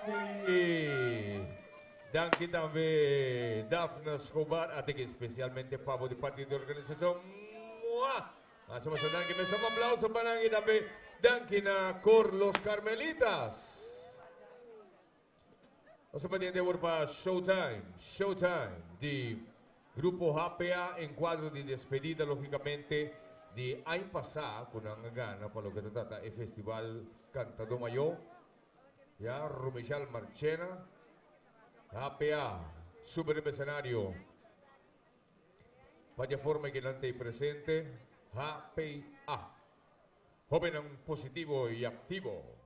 Danki. Danki tambe Daphne Escobar, ate que especialmente pabo di parti di organisacion. Mua! Masha masha danki. Mesa un aplauso pa nan y tambe danki na Cor Los Carmelitas. Nos ta pendiente awor pa Showtime, Showtime di Grupo HPA en cuadro di despedida logicamente di aña pasa cu nan a gana pa loke ta trata e festival Cantador Mayor. Ya Rumichal Marchena, HPA, sube riba escenario pa di forma que nan ta presente HPA. Hobennan positivo y activo.